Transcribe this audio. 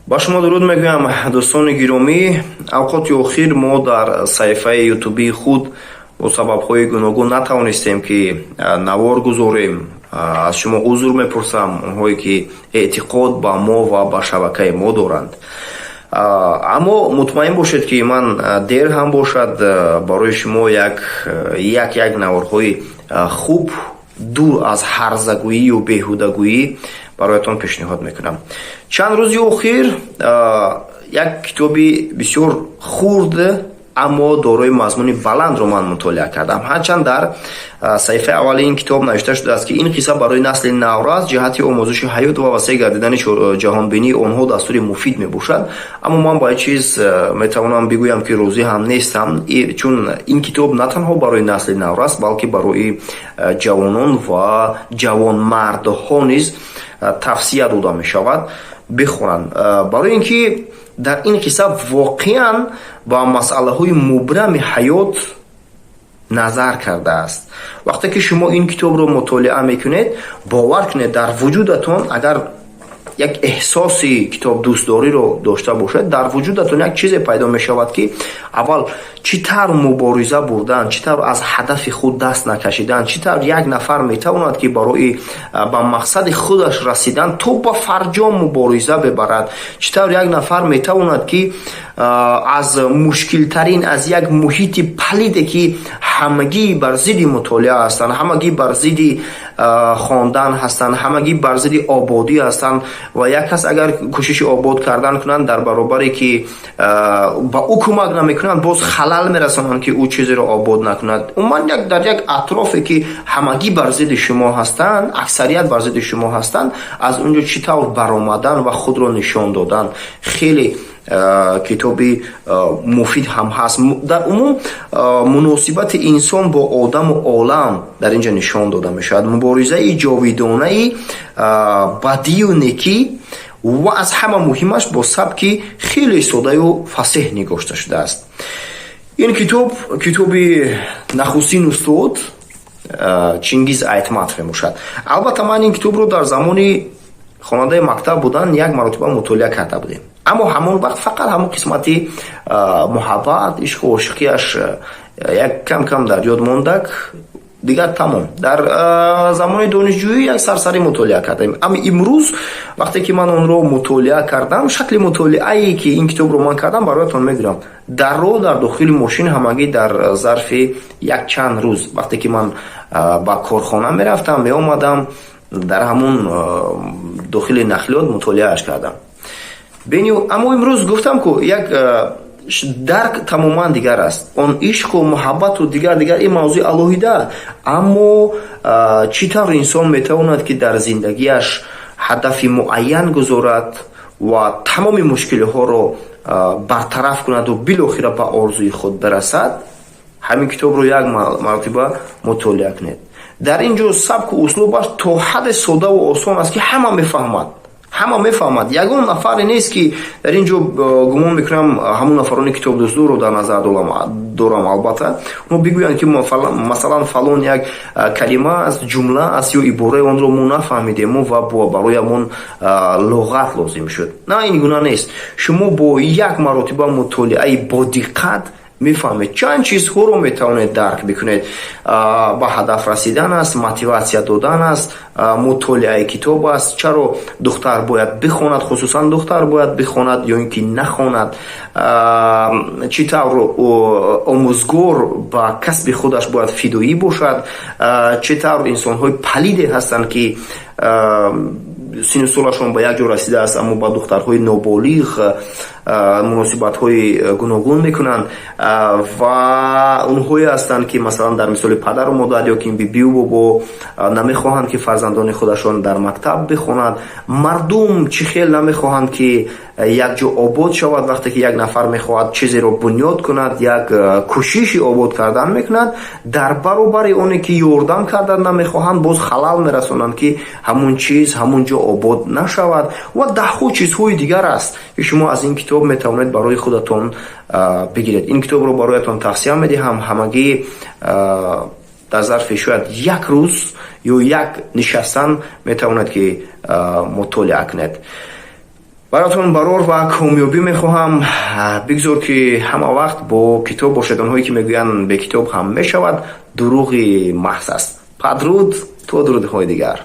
Ба шумо дуруд мегӯям, дӯстони гиромӣ. Авқоти охир мо дар саҳифаи ютубии худ бо сабабҳои гуногун натавонистем, ки навор гузорем. Аз шумо узр мепурсам, онҳое ки эътиқод ба мо ва ба шабакаи мо доранд. Аммо мутмаин бошед, ки ман дер ҳам бошад, барои шумо як наворҳои хуб, дур аз ҳарзагӯию беҳудагӯӣ бароятон пешниҳод мекунам. Чанд рӯзи охир як китоби бисёр хурд, аммо дорои мазмуни баландро ман мутолиа кардам. Ҳарчанд дар саҳифаи аввали ин китоб навишта шудааст, ки ин қисса барои насли наврас ҷиҳати омӯзиши ҳаёт ва васеъ гардидани ҷаҳонбинии онҳо дастури муфид мебошад, аммо ман ба ин чиз метавонам бигӯям, ки розӣ ҳам нестам, чун ин китоб на танҳо барои насли наврас, балки барои ҷавонон ва ҷавонмардҳо низ тавсия дода мешавад бихонанд, барои ин ки дар ин қисса воқеан ба масъалаҳои мубрами ҳаёт назар кардааст. Вақте ки шумо ин китобро мутолиа мекунед, бовар кунед, дар вуҷудатон агар як эҳсоси китобдӯстдориро дошта бошед, дар вуҷудатон як чизе пайдо мешавад, ки аввал чӣ тавр мубориза бурдан, чӣ тавр аз ҳадафи худ даст накашидан, чӣ тавр як нафар метавонад, ки барои ба мақсади худаш расидан то ба фарҷом мубориза бибарад, чӣ тавр як нафар метавонад, ки аз мушкилтарин, аз як муҳити палиде, ки ҳамагӣ бар зидди мутолиа ҳастанд, ҳамагӣ бар зидди хондан ҳастанд, ҳамагӣ бар зидди ободӣ ҳастанд, ва як кас агар кӯшиши обод кардан кунанд, дар баробаре ки ба ӯ кӯмак намекунанд, боз халал мерасонанд, ки ӯ чизеро обод накунад. Умуман, дар як атрофе ки ҳамагӣ бар зидди шумо ҳастанд, аксарият бар зидди шумо ҳастанд, аз он ҷо чӣ тавр баромадан ва худро нишон додан. Хеле китоби муфид ҳам ҳаст. Дар умум муносибати инсон бо одаму олам дар ин ҷо нишон дода мешавад, муборизаи ҷовидонаи бадию некӣ, ва аз ҳама муҳимаш, бо сабки хеле содаю фасеҳ нигошта шудааст. Ин китоб китоби нахустин устод Чингиз Айтматов мебошад. Албатта, ман ин китобро дар замони хонандаи мактаб будан як маротиба мутолиа карда будем, аммо ҳамон вақт фақат ҳамон қисмати муҳаббат, ишқу ошиқиаш як кам кам дар ёд мондак, дигар тамом. Дар замони донишҷӯӣ як сарсарӣ мутолиа кардем. Аммо имрӯз, вақте ки ман онро мутолиа кардам, шакли мутолиае ки ин китобро ман кардам, бароятон мегӯям: дар роҳ, дар дохили мошин, ҳамагӣ дар зарфи як чанд рӯз, вақте ки ман ба корхона мерафтам, меомадам, дар ҳамун дохили нақлиёт мутолиааш кардам. Аммо имрӯз гуфтам ку, як дарк тамоман дигар аст. Он ишқу муҳаббату дигар дигар, ин мавзӯи алоҳида, аммо чӣ тавр инсон метавонад, ки дар зиндагиаш ҳадафи муайян гузорад ва тамоми мушкилиҳоро бартараф кунаду билохира ба орзуи худ бирасад, ҳамин китобро як маротиба мутолиа кунед. Дар ин ҷо сабку услубаш то ҳадде содаву осон аст, ки ҳама мефаҳмад, ҳама мефаҳмад. Ягон нафаре нест, ки дар ин ҷо, гумон мекунам, ҳамон нафарони китобдӯстдорро дар назар дорам, албатта, онҳо бигӯянд, ки масалан фалон як калима аст, ҷумла аст ё ибораи онро мо нафаҳмидему ва бароямон луғат лозим шуд. На, ин гуна нест. Шумо бо як маротиба мутолиаи бодиққат мефаҳмед, чанд чизҳоро метавонед дарк бикунед. Ба ҳадаф расидан аст, мотиватсия додан аст, мутолиаи китоб аст, чаро духтар бояд бихонад, хусусан духтар бояд бихонад ё ин ки нахонад, чӣ тавр омӯзгор ба касби худаш бояд фидоӣ бошад, чӣ тавр инсонҳои палиде ҳастанд, ки сину солашон ба як ҷо расидааст, аммо ба духтарҳои ноболиғ муносибатҳои гуногун мекунанд, ва онҳое ҳастанд, ки масалан дар мисоли падару модар ё ки бибию бобо намехоҳанд, ки фарзандони худашон дар мактаб бихонад, мардум чӣ хел намехоҳанд, ки як ҷо обод шавад. Вақте ки як нафар мехоҳад чизеро бунёд кунад, як кӯшиши обод кардан мекунад, дар баробари оне ки ёрдам кардан намехоҳанд, боз халал мерасонанд, ки ҳамун чиз ҳамун ҷо обод нашавад, ва даҳҳо чизҳои дигар аст, ки шумо аз ин китоб метавонед барои худатон бигиред. Ин китобро бароятон тавсия медиҳам. Ҳамагӣ дар зарфи шояд як рӯз ё як нишастан метавонед, ки мутолиа кунед. Баротон барор ва комёбӣ мехоҳам. Бигзор, ки ҳама вақт бо китоб бошед. Онҳое ки мегӯянд, бе китоб ҳам мешавад, дурӯғи маҳз аст. Падруд, то дурудҳои дигар.